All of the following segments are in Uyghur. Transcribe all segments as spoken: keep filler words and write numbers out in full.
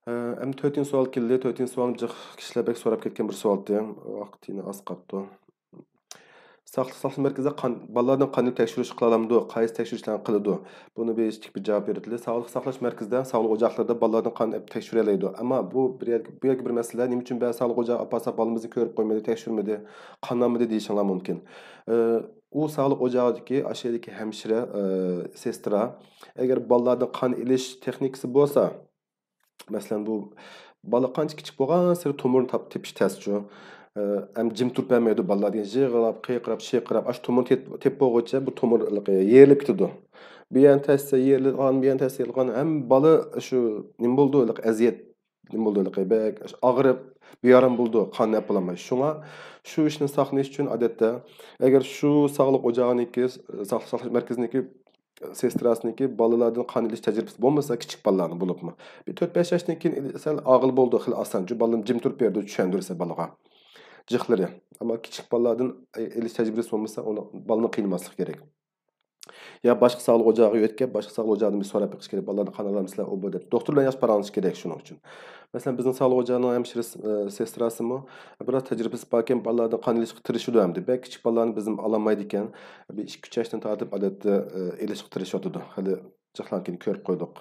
ئەمدى تۆتىنچى سوئال كەلدى. تۆتىنچى سوئال جىق كىشىلەر بەك سوراپ كەتكەن بىر سوئالتى. ۋاقىت يەنە ئاز قاپتۇ. ساقلىق ساقلاش مەركىزىدە قان، بالىلاردىن قان ئېلىش تەكشۈرۈش قىلالامدۇ؟ قايسى تەكشۈرۈشلەرنى قىلىدۇ؟ بۇنى بېرىشتىك بىر جاۋاب بېرىلدى. ساغلىق ساقلاش مەركىزىدە، ساغلىق ئوچاقلىرىدا بالىلاردىن قان ئېلىپ تەكشۈرەلەيدۇ. ئەمما بۇ بىر يەرگە، بۇ يەرگە بىر مەسىلە، نېمە ئۈچۈن بەزى ساغلىق ئوچاقى ئاپارساق بالىمىزنى كۆرۈپ قويمىدى، تەكشۈرمىدى، قان ئالمىدى دېيىشىڭلار مۇمكىن. ئە، ئۇ ساغلىق ئوچاقىدىكى، ئاشۇ يەردىكى ھەمشىرە، ئە، سېسترا، ئەگەر بالىلاردىن قان ئېلىش تېخنىكىسى بولسا، مەسىلەن، بۇ بالا قانچە كىچىك بولغانسېرى تومۇرنى تاپ-، تېپىش تەسچۇ. ئە، ئەم جىم تۇرۇپ بەرمەيدۇ بالىلار دېگەن، يىغلاپ، قىيقىرىپ، شىقىرلاپ، ئاشۇ تومۇرنى تېپ-، تېپىپ بولغۇچە بۇ تومۇر يېرىلىپ كېتىدۇ. بۇ يەرنى تەستە يېرىلغان، بۇ يەرنى تەستە يېرىلغان، ھەم بالا شۇ نېمە بولىدۇ، ھېلىقى ئەزىيەت، نېمە بولىدۇ، ھېلىقى بەك ئاغرىپ، بىئارام بولىدۇ، قان ئەپ بولالماي. شۇڭا شۇ ئىشنى ساقلىنىش ئۈچۈن، ئادەتتە، ئەگەر شۇ ساغلىق ئوچاقىنىڭكى، ساقلىق ساقلاش مەركىزىنىڭكى سېستراسىنىڭكى بالىلاردىن قان ئېلىش تەجرىبىسى بولمىسا، كىچىك بالىلارنى بولۇپمۇ، بىر تۆت بەش ياشتىن كېيىن سەل ئاغىل بولىدۇ، خېلى ئاسان. چۈنكى بالىنى جىم تۇرۇپ بېرىدۇ، چۈشەندۈرسە بالىغا جىقلىرى. ئەمما كىچىك بالىلاردىن ئېلىش تەجرىبىسى بولمىسا، ئۇنى، بالىنى قىينىماسلىق كېرەك. يا باشقا ساغلىق ئوچاقىغا يۆتكەپ، باشقا ساغلىق ئوچاقىدىن بىر سوراپ بېقىش كېرەك، بالىلارنى قان ئالامسىلەر، ئۇ بۇ دەپ. دوختۇر بىلەن ياخشى پاراڭلىشىش كېرەك شۇنىڭ ئۈچۈن. مەسىلەن، بىزنىڭ ساغلىق ئوچاقىنىڭ ھەمشىرىسى، ئە، سېستراسىمۇ بىراز تەجرىبىسى باركەن، بالىلاردىن قان ئېلىشقا تىرىشىدۇ ئەمدى. بەك كىچىك بالىلارنى بىزمۇ ئالالمايدىكەن. بىر ئىككى، ئۈچ ياشتىن تارتىپ، ئادەتتە، ئە، ئېلىشقا تىرىشىۋاتىدۇ. خېلى جىقلارنىڭكىنى كۆرۈپ قويدۇق.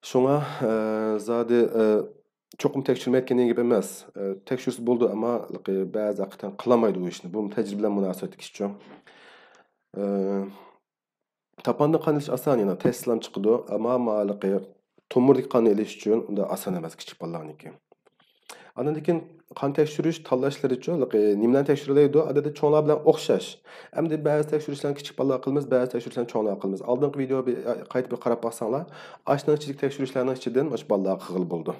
شۇڭا، ئە، زادى، ئە، چوقۇم تەكشۈرمەيدىكەن دېگەن گەپ ئەمەس. ئە، تەكشۈرسە بولىدۇ، ئەمما بەزى ھەقىقەتەن قىلالمايدۇ بۇ ئىشنى. بۇ تەجرىبە بىلەن مۇناسىۋەتلىك ئىشچۇ. ئە، تاپاندا قان ئېلىش ئاسان، يەنە تەستىلام چىقىدۇ. ئەمما مالىقى تومۇردىكى قان ئېلىش ئۈچۈن ئۇنداق ئاسان ئەمەس كىچىك بالىلارنىڭكى. ئاندىن كېيىن قان تەكشۈرۈش تاللاشلىرىچۇ، نېمىلەرنى تەكشۈرەلەيدۇ؟ ئادەتتە چوڭلار بىلەن ئوخشاش. ئەمدى بەزى تەكشۈرۈشلەرنى كىچىك بالىلار قىلىمىز، بەزى تەكشۈرۈشلەرنى چوڭلار قىلىمىز. ئالدىنقى ۋىدېو بىر، قايتا بىر قاراپ باقساڭلار، ئاشۇنىڭ ئىچىدىكى تەكشۈرۈشلەرنىڭ ئىچىدىن مۇشۇ بالىلارغا قىلغىلى بولىدۇ.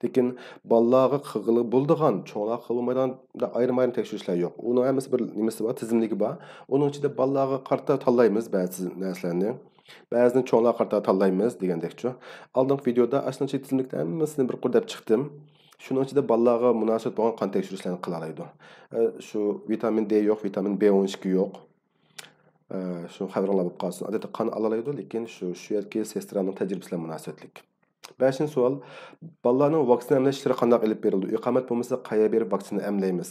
لېكىن بالىلارغا قىلغىلى بولىدىغان، چوڭلارغا قىلغىلى بولمايدىغان ئايرىم-ئايرىم تەكشۈرۈشلەر يوق. ئۇنىڭ ھەممىسى بىر نېمىسى بار، تىزىملىكى بار. ئۇنىڭ ئىچىدە بالىلارغا قارىتا تاللايمىز بەزى نەرسىلەرنى. بەزىنى چوڭلارغا قارىتا تاللايمىز دېگەندەكچۇ. ئالدىنقى ۋىدېودا ئاشۇنىڭ ئىچىدە تىزىملىكتە ھەممىسىنى بىر قۇر دەپ چىقتىم. شۇنىڭ ئىچىدە بالىلارغا مۇناسىۋەت بولغان قان تەكشۈرۈشلەرنى قىلالايدۇ. ئە، شۇ ۋىتامىن دې يوق، ۋىتامىن بې ئون ئىككى يوق. ئە، شۇ خەۋىرىڭلار بولۇپ قالسۇن. ئادەتتە قان ئالالايدۇ، لېكىن شۇ، شۇ يەردىكى سېسترانىڭ تەجرىبىسى بىلەن مۇناسىۋەتلىك. بەشىنچى سوئال، بالىلارنىڭ ۋاكسىنا ئەملەش ئىشلىرى قانداق ئېلىپ بېرىلىدۇ؟ ئىقامەت بولمىسا قەيەرگە بېرىپ ۋاكسىنا ئەملەيمىز؟